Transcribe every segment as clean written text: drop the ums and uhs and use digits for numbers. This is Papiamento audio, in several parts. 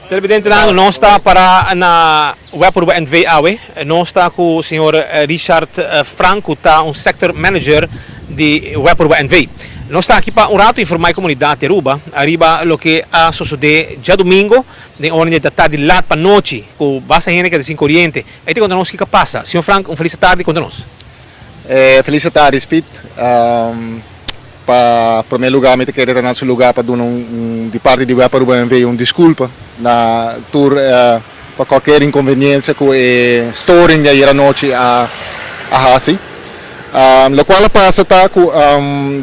Televidentenan, nos ta para na Web Aruba NV awe. Nos ta cu señor Richard Frank, cu ta un sector manager di Web Aruba NV. Nos ta aki pa un rato informa e comunidad di Aruba ariba loke a sosode djadomingo den ora di tardi laat pa nochi cu basta hende keda sin coriente. Ey ta conta nos kico a pasa. Señor Frank, un feliz tardi, conta nos. Feliz tardi, Speed. Pa promé lugá mi ta kere ta na su lugá pa duna un di parti di Web Aruba NV un diskulpa na tur pa kualker inkonveniensia ku e storing di ayer anochi a hasi. Lokual a pasa ta ku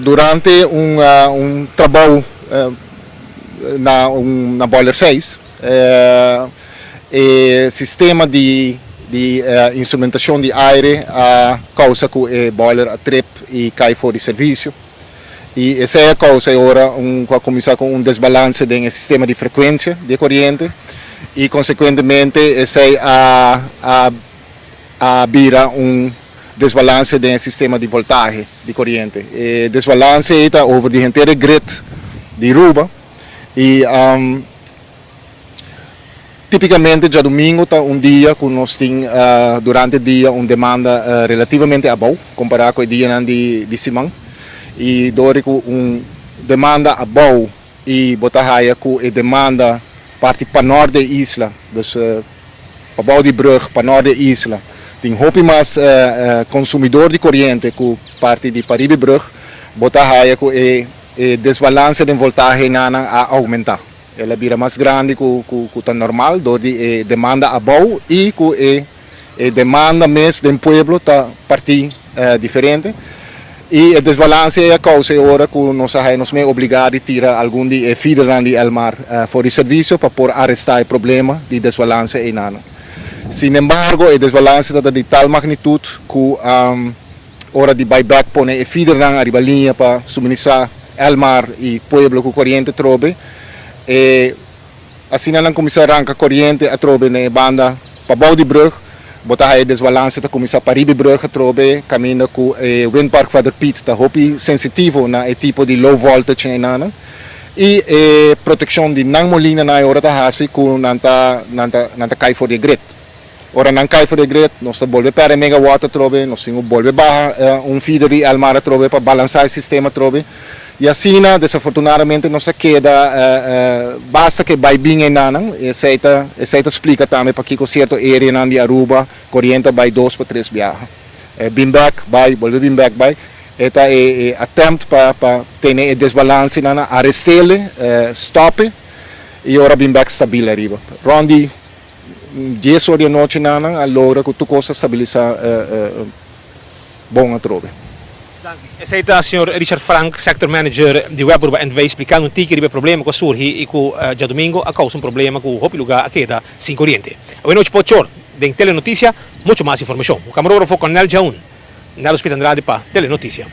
durante un un trabou na un na boiler seis e sistema di di instrumentashon di aire a kousa ku e boiler a trip i kai for di servisio. I esei a kousa e ora un ku a kuminsá ku un desbalanse den e sistema di frekuensia di e koriente i konsekuentemente esei a a a bira un desbalanse den e sistema di voltahe di koriente. E desbalanse ei ta over di henter e grid di Ruba i Tipicamente djadumingo ta un dia cu nos tin durante dia un demanda relativamente abou compara cu e dianan di siman y dor di cu un demanda abou y bo ta haya cu e demanda parti panort di e isla, dus pabou di brug panort di e isla tin hopi mas consumidor di coriente cu parti di pariba e brug, bo ta haya cu e desbalance den voltahe nan a aumenta. El a bira mas grandi ku ku ta normal dor di e demanda abou i ku e e demanda mes den pueblo ta partí diferente. I e desbalanse ei a kousa e ora ku nos a haña nos mes obligá di tira algun di e feedernan di Elmar for di servisio pa por arestá e problema di desbalanse einan. Sinembargo e desbalanse ta di tal magnitut ku Ora di bai bek pone e feedernan ariba liña pa suministrá Elmar i pueblo ku koriente atrobe. E asina nan kuminsá ranka koriente atrobe na e banda pabou di brug, bo ta haya e desbalanse ta kuminsá pariba e brug atrobe kaminda ku e windpark Vader Piet ta hopi sensitivo na e tipo di low voltage enanan i e protekshon di nan molinanan e ora ta hasi ku nan ta nan ta nan ta kai for di e grid. Ora nan kai for di e grid, nos ta bolbe pèrdè megawatt atrobe, nos tin ku bolbe baha un feeder di Elmar atrobe pa balansá e sistema atrobe. I asina, desafortunadamente, nos a keda basta ku e bai bin enanan. Esei ta esei ta splika tambe pakiko sierto areanan di Aruba koriente a bai dos pa tres biaha. Bin bèk, bai, bolbe bin bèk, bai. E ta e e attempt pa pa tene e desbalansenan, arest'el, stòp'e i ora bin bèk stabil ariba. Rònt di Dies or di anochi nan a logra cu tur cos a stabilisa bon atrobe. Danki. Esey ta señor Richard Frank, sector manager di Web Aruba NV splicando un tiki riba e problema cu a surgi y cu djadomingo a causa un problema cu hopi lugar a keda sin coriente. Awe nochi por chor den Telenoticia mucho mas informacion. Cu camarógrafo Cornel Jaun, Nello Speed Andrade pa Telenoticia.